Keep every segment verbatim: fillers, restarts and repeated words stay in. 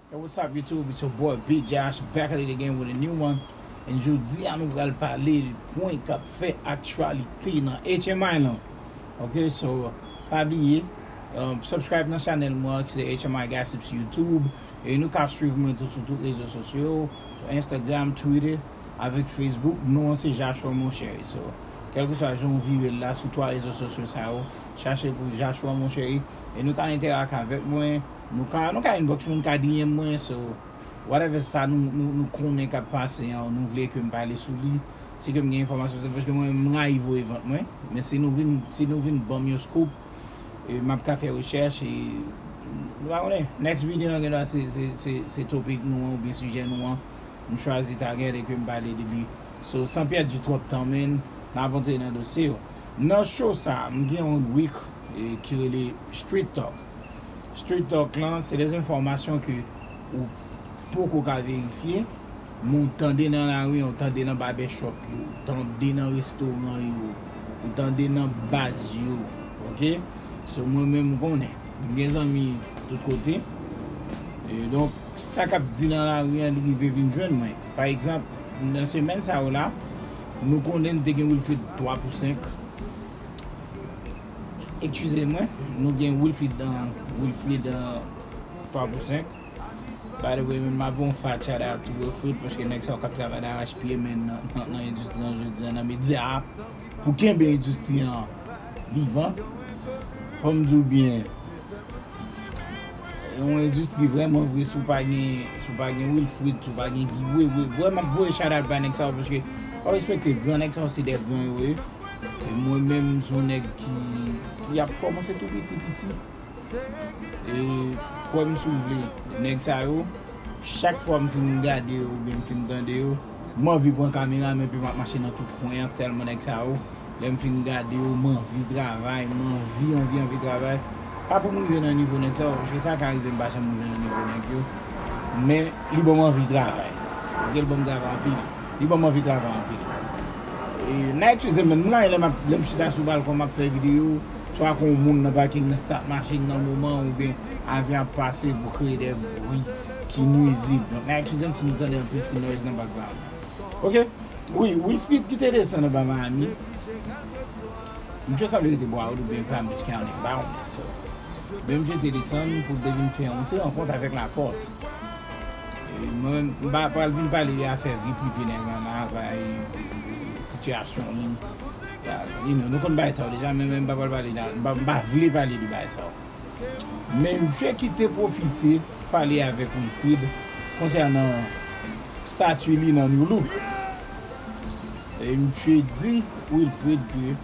Yo, what's up YouTube? It's your boy B Josh back at it again with a new one. And jodi a nou pral pale de pwen k ap fè aktyalite nan H M I lan. Ok, so pa bliye, um, subscribe nan chanèl mwen ki se H M I Gossip sou YouTube. E nou ka swiv mwen tou sou tout rezo sosyo, sou Instagram, Twitter, avèk Facebook. Non an se Joshua Moncheri. So, kèlkeswa jan w vire l la sou twa rezo sosyo sa yo, chache pou Joshua Moncheri. E nou ka entèrak avèk mwen. Nou ka, nou ka inbox mwen, nou ka D M mwen, so whatever sa nou, nou, nou konnen k ap pase an, nou vle ke m pale sou li, si ke m gen enfòmasyon, se paske mwen, m rayi voye vant mwen. Men si nou vin, si nou vin ban m yon scoop, e, m ap ka fè rechèch, e, nou pa konnen. Next video an, gen dwa se, se, se, se topic nou an, oubyen sijè nou an. M chwazi target e ke m pale de li. So, san pèdi twòp tan, men, n ap antre nan dosye yo. Nan show sa, m gen yon ribrik, e, ki rele Street Talk. Street Talk lan, se de enfòmasyon ke ou poko ka verifye, men ou tande nan lari, ou tande nan barbershop yo, ou tande nan restoran yo, ou tande nan baz yo, ok? So, mwen menm, m konnen. M gen zanmi tout kote. E, donk, sa k ap di nan lari an, li rive vin jwenn mwen. Pa egzanp, nan semèn sa yo la, nou konnen n te gen Wilfrid twa pou senk. Eskize mwen, nou gen Wilfrid dan, Wilfrid dan twa pou senk. By the way, men m ap voye yon fat shout out to Wilfrid, paske nèg sa yo k ap travay nan arachpye, men nan, nan, nan endistri an jodi an, nan medya a, pou kenbe endistri an vivan. Fò m di w byen, yon endistri vrèman vre, si w pa gen, si w pa gen Wilfrid, si w pa gen Guy Wewe, bwè, m ap voye shout out ba nèg sa yo, paske fò w respekte gran nèg sa yo, se de gran yo ye. E mwen menm, m se yon nèg ki, ki ap kòmanse tou piti piti. E kwè m si w vle, nèg sa yo, chak fwa m fin gade yo oubyen m fin tande yo, m anvi pran kamera m epi m ap mache nan tout kwen an, tèlman nèg sa yo, lè m fin gade yo, m anvi travay, m anvi, anvi, anvi travay. Pa pou m rive nan nivo nèg sa yo, paske sa ka rive m pa janm rive nan nivo nèg yo. Men, li ban m anvi travay. Ok, li ban m travay anpil. Li ban m anvi travay anpil. E, n a eskize m, men m rayi lè m ap, lè m chita sou balkon, m ap fè videyo, swa kon moun nan paking nan start machin nan moman, oubyen avyon ap pase pou kreye de bri ki nwizib. Donk, n a eskize m si nou tande anpil ti noise nan background. Ok? Wi, Wilfrid ki te desann anba Miami. Misye sanble rete Broward oubyen Palm Beach County, m pa konnen. So, men misye te desann pou l te vin fè yon ti rankont avèk Laporte. E mwen, m pa pral vin pale de afè vi prive nèg lan la, bay sitiyasyon li. Ya, you know, nou konn bagay sa yo deja, men, men m pa pral pale de, m pa, m pa vle pale de bagay sa yo. Men misye ki te pwofite pale avèk Wilfrid konsènan stati li nan New Look. E misye di Wilfrid ke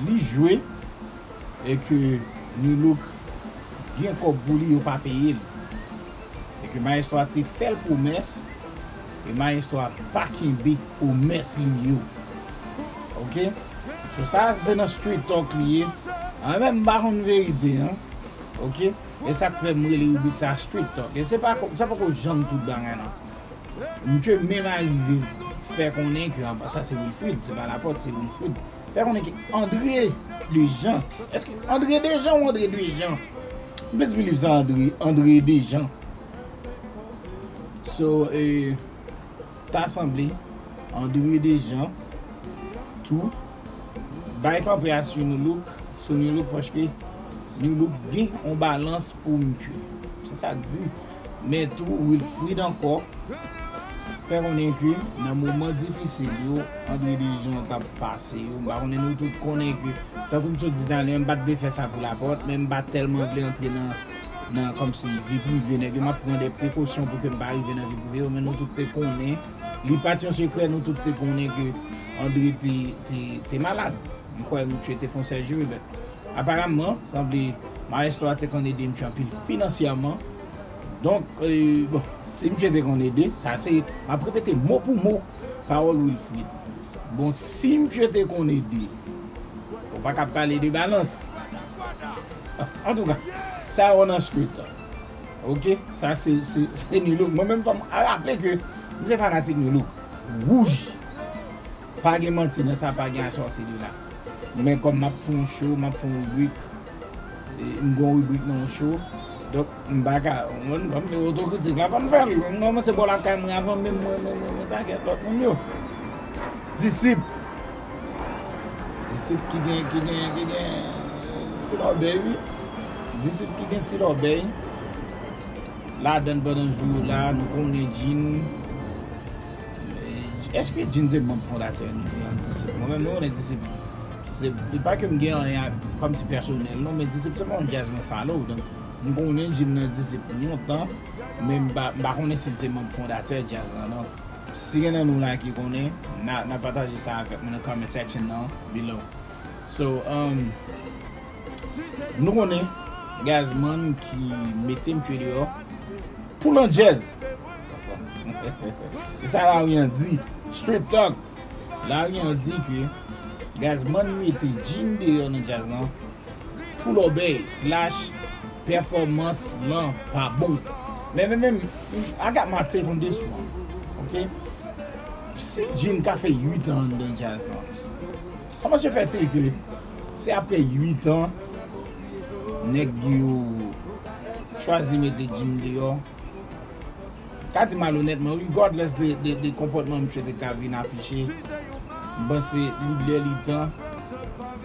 li jwe e ke New Look gen kòb pou li, yo pa peye l. E ke Maestro a te fè l pwomès, e Maestro a pa kenbe pwomès li yo. Ok? So sa, se nan Street Talk li ye. An, men m pa konn verite an. Ok? E sa k fè m rele ribrik sa Street Talk. E se pa ko-, sa poko janm tout bagay, non. Misye menm arive fè konnen ke, ah, sa se Wilfrid, se pa Laporte, se Wilfrid. Fè konnen ke André Dejean. Èske André Dejean ou André Dejean? M plis believe se André, André Dejean. So, e, ta sanble André Dejean tou bay kanpe a sou New Look, sou New Look, paske New Look gen yon balans pou misye. Se sa k di. Men tou, Wilfrid ankò fè konnen ke nan moman difisil yo, André Dejean t ap pase yo, m pa konnen, nou tout konnen ke, tankou m sot di talè, m pa t vle fè sa pou Laporte, men m pa t tèlman vle antre nan, nan kòmsi vi prive nèg yo, m ap pran de prekosyon pou ke m pa rive nan vi prive yo, men nou tout te konnen, li pa t yon sekrè, nou tout te konnen ke André te, te, te malad. M kwè misye te fè yon sèl jiri, men aparamman, sanble Maestro a te konn ede misye anpil finansyèman. Donk, e, bon, si misye te konn ede, sa se, m ap repete mo pou mo pawòl Wilfrid. Bon, si misye te konn ede, ou pa ka pale de balans. Antouka, sa yo nan Street Talk. Ok, sa se, se, se New Look. Mwen menm, fò m raple ke m se fanatik New Look. Wouj! Pa gen manti nan sa, pa gen a sòti de la. Men kòm m ap fè yon show, m ap fè yon ribrik, e, m gen yon ribrik nan yon show, Donk, m pa ka, mwen, mwen, mwen, otokritik la, pa m fè l. Mwen, mwen, se bò lakay mwen avan menm mwen, mwen, mwen, mwen ta gèt lòt moun yo. Disip. Disip ki gen, ki gen, ki gen ti lòbèy, wi. Disip ki gen ti lòbèy. Ladan pandan jou yo la, nou konnen Jin. Èske Jin se manb fondatè nan Disip? Mwen menm, nou konnen Disip. Se, se pa ke m gen anyen kòmsi pèsonèl, non, men Disip se pa yon djaz mwen follow. Donk, m konnen Jin nan Disip lontan, men m pa, m pa konnen si l se manb fondatè djaz la, non. Si gen nan nou la ki konnen, n a, n a pataje sa avèk mwen nan comment section nan, below. So, um, nou konnen Gazman ki mete misye deyò pou landjèz. Se sa lari an di. Straight talk. Lari an di ke Gazman mete Jin deyò nan djaz lan pou lòbèy slash pèfòmans lan pa bon. Men, men, men, I got my take on this one. Ok? Si Jin ka fè uit an anndan djaz lan, kòman se fè til ke se apre uit an nèg yo chwazi mete Jin deyò? Ka di malonètman, regardless de, de, de konpòtman misye te ka vin afiche, m panse li lè li tan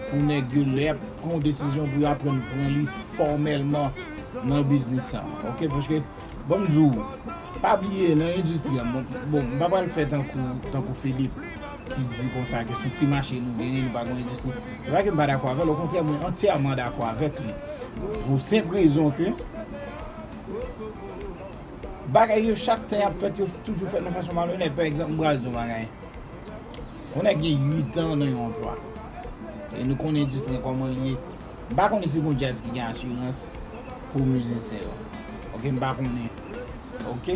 pou nèg yo lè y ap pran yon desizyon pou yo aprann pran li fòmèlman nan biznis sa. Ok, paske, bon, m di w, pa bliye nan endistri a, bon, bon, m pa pral fè tankou, tankou Philippe ki di konsa ke sou ti mache nou genyen, nou pa gen endistri. Se pa ke m pa dakò avè l, okontrè, mwen antyèman dakò avèk li. Pou senp rezon ke bagay yo, chak tan y ap fèt, yo toujou fèt nan fason malonèt. Pa egzanp, m pral di w yon bagay. Yon nèg gen uit an nan yon anplwa. E nou konnen endistri an kòman l ye. M pa konnen si gon djaz ki gen asirans pou mizisyen yo. Ok, m pa konnen. Ok?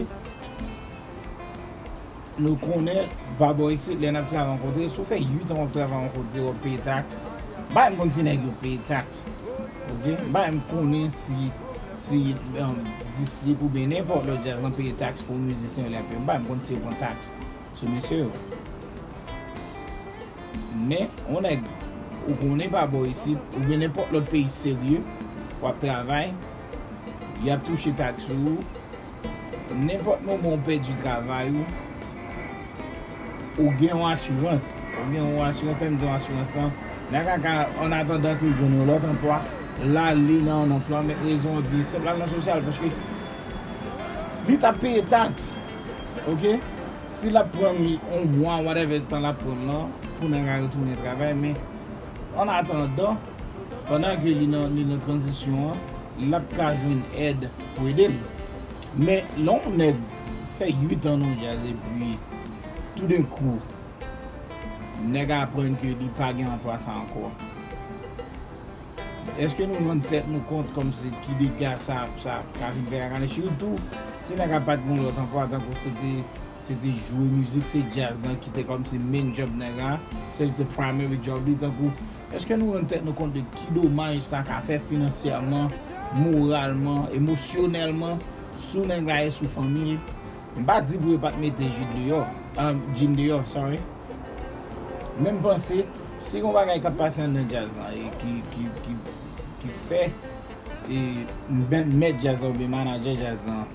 Nou konnen, pa bò isit, lè n ap travay yon kote, si w fè uit an w ap travay yon kote, w ap peye taks. M pa menm konn si nèg yo peye taks. Ok? M pa menm konnen si, si, um, Disip oubyen nenpòt lòt djaz lan peye taks pou mizisyen yo lè y ap peye. M pa menm konn si yo pran taks sou mesye yo. Men, yon nèg ou konnen pa bò isit, oubyen nenpòt lòt peyi serye, w ap travay, y ap touche taks sou ou. Nenpòt moman w pèdi travay ou, ou gen yon asirans. Ou gen yon asirans, lè m di yon asirans lan, nèg la ka, an atandan ke l jwenn yon lòt anplwa, l ale nan yon anplwa, men rezon an byen senp, l al nan sosyal, paske li t ap peye taks. Ok? Si l ap pran yon mwa, whatever tan l ap pran lan, pou nèg la retounen travay, men an atandan, pandan ke li nan, li nan tranzisyon an, l ap ka jwenn èd pou ede l. Men, lè yon nèg fè uit an nan djaz epi toudenkou, nèg aprann ke li pa gen anplwa sa ankò. Èske nou rann tèt nou kont kòmsi ki dega sa, sa ka vin fè lakay nou? Sitou, si nèg la pa t gen lòt anplwa, tankou se te, se te jwe mizik, se djaz lan ki te kòmsi main job nèg la, se te primary job li, tankou, èske nou rann tèt nou kont de ki domaj sa ka fè finansyèman, moralman, emosyonèlman, sou nèg la e sou fanmi l? M pa di pou yo pa t mete Jin deyò, ah, Jin deyò, sorry. Men m panse, si gon bagay k ap pase anndan djaz lan e ki, ki, ki, ki fè, e, mèt, mèt djaz lan oubyen manadjè djaz lan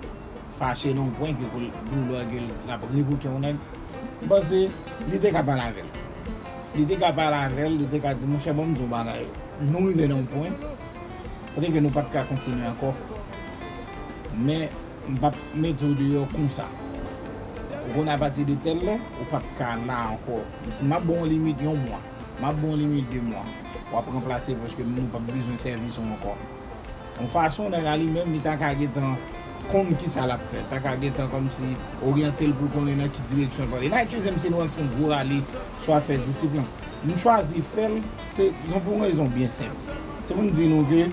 fache nan yon pwen ke pou l, pou l wè ke l ap revoke yon nèg, m panse li te ka pale avè l. Li te ka pale avè l, li te ka di, monchè, ban m di w yon bagay. Nou rive nan yon pwen kote ke nou pa t ka kontinye ankò. Men, m p ap mete w deyò konsa. Ou konnen apati de tèl lè, ou p ap ka la ankò. Si m ap ba w yon limit yon mwa, m ap ba w yon limit de mwa, w ap ranplase paske nou p ap bezwen sèvis ou ankò. Yon fason, nèg la li menm, li ta ka gentan konn kisa l ap fè, ta ka gentan kòmsi oryante l pou l konnen nan ki direksyon l prale. N a eskize m si nou wè m fè yon gwo rale sou afè Disip lan. Nou chwazi fè l, se, se pou yon rezon byen senp. Se pou n di nou ke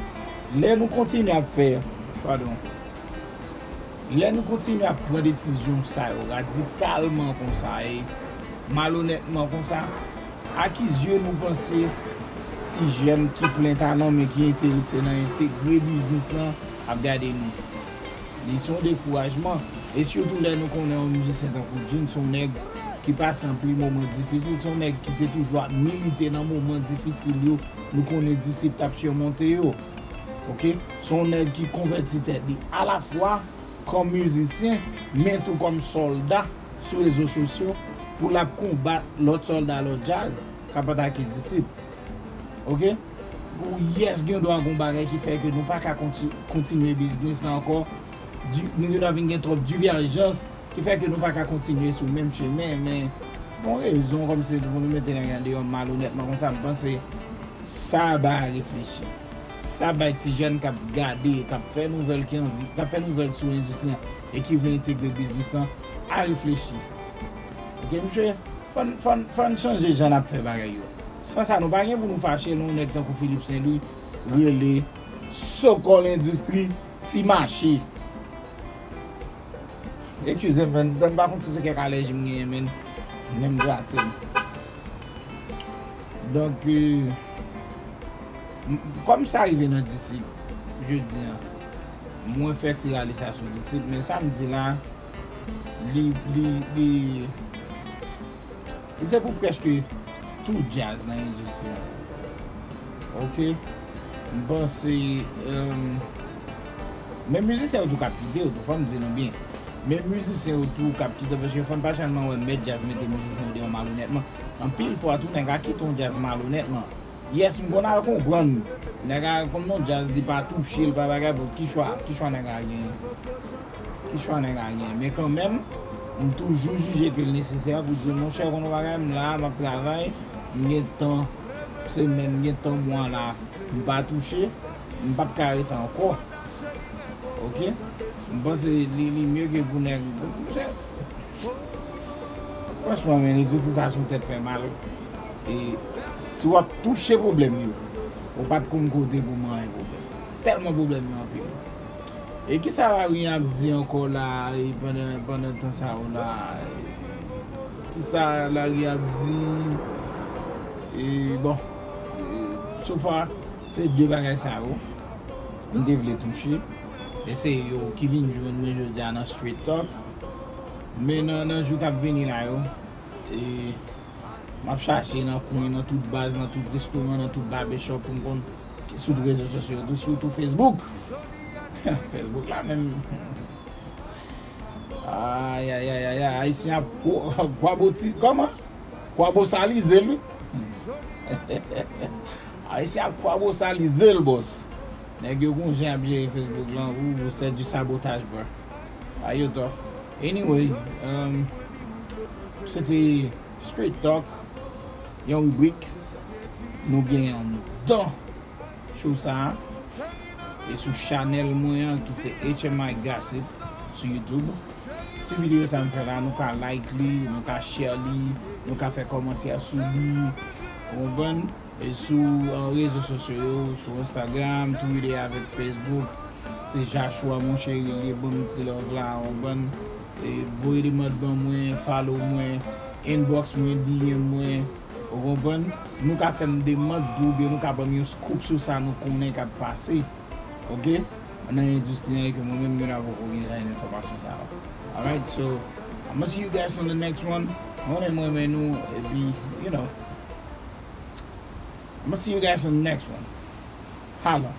lè nou kontinye ap fè, padon, lè nou kontinye ap pran desizyon sa yo radikalman konsa e malonètman konsa, a ki zye nou panse ti jèn ki plen talan men ki enterese nan entegre biznis lan ap gade nou? Li se yon dekourajman. E sitou lè nou konnen yon mizisyen tankou Jin se yon nèg ki pase anpil moman difisil, se yon nèg ki te toujou ap milite nan moman difisil yo nou konnen Disip t ap simonte yo. Ok? Se yon nèg ki konvèti tèt li alafwa kòm mizisyen, men tou kòm sòlda sou rezo sosyo pou l ap konbat lòt sòlda lòt djaz k ap atake Disip. Ok? Ou, yes, gen dwa gen yon bagay ki fè ke nou pa ka konti-, kontinye biznis la ankò. Di-, nou gen dwa vin gen twòp divèjans ki fè ke nou pa ka kontinye sou menm chemen, men bon rezon kòmsi pou nou mete nèg la deyò malonètman konsa, m panse sa bay reflechi. Sa bay ti jèn k ap gade, k ap fè nouvèl, ki anvi, k ap fè nouvèl sou endistri an e ki vle entegre biznis lan a reflechi. Ok, mesye? Fò n, fò n, fò n chanje jan n ap fè bagay yo. San sa, nou pa gen pou nou fache lè yon nèg tankou Philippe Saint Louis rele Sokol Industries ti mache. Eskize m, menn, m pa konn si se kèk alèji m genyen, menn, men m grate m. Donk, euh, m, kòm sa rive nan Disip jodi a, mwen fè ti rale sa sou Disip, men sa m di la, li, li, li, li se pou prèske tout djaz nan endistri an. Ok? M panse, euh, men mizisyen yo tou k ap kite yo tou, fò m di nou byen. Men mizisyen yo tou k ap kite, paske fò n pa sèlman wè mèt djaz mete mizisyen yo deyò malonètman. Anpil fwa tou, nèg a kite yon djaz malonètman. Yes, m konn al konprann. Nèg a konn yon djaz, li pa touche, li pa bagay, bon, ki chwa, ki chwa nèg a genyen? Ki chwa nèg a genyen? Men kanmenm, m toujou jije ke l nesesè pou di, monchè, konn yon bagay, m la, m ap travay, m gen tan semèn, m gen tan mwa la, m pa touche, m p ap ka rete ankò. Ok? M panse li, li mye ke pou nèg, franchman, men, lejistis sa se yon tèt fè mal. E si w ap touche pwoblèm yo, ou pa t konn kote pou manyen pwoblèm. Tèlman pwoblèm yo anpil. E kisa lari ap di ankò la, e pandan, pandan tan sa yo la, e kisa lari ap di, e bon, e, so far, se de bagay sa yo m te vle touche, e se yo ki vin jwenn mwen jodi a nan Street Talk, men nan, nan jou k ap vini la yo, e m ap chache nan kwen, nan tout baz, nan tout restoran, nan tout barbershop pou m konn, sou tout rezo sosyo yo tou, sitou Facebook. Facebook la menm. Ay, ay, ay, ay, ay, Ayisyen ap kwa-, kwaboti, kòman? Kwabosalize l, wi. Ayisyen ap kwabosalize l, bòs. Nèg yo gon jan ap jere Facebook lan, ou, ou, c'est du sabotage, bro. Ayo tough. Anyway, um, se te Street Talk, yon ribrik nou gen anndan show sa a. E sou chanèl mwen an, ki se H M I Gossip sou YouTube. Ti videyo sa m fè la, nou ka like li, nou ka share li, nou ka fè kòmantè sou li. Ou konprann? E sou, uh, rezo sosyo yo, sou Instagram, Twitter avèk Facebook. Se Joshua Monchery li ye, ban m ti love la, ou konprann? E voye demand ban mwen, follow mwen, inbox mwen, D M mwen, ou konprann? Nou ka fè m demand tou, oubyen nou ka ban m yon scoop sou sa nou konnen k ap pase, ok? Nan endistri an, e ke mwen menm, mwen poko gen jan enfòmasyon sa yo. Alright, so, I'ma see you guys on the next one. Mwen renmen nou, epi, you know, I'ma see you guys on the next one. Holla.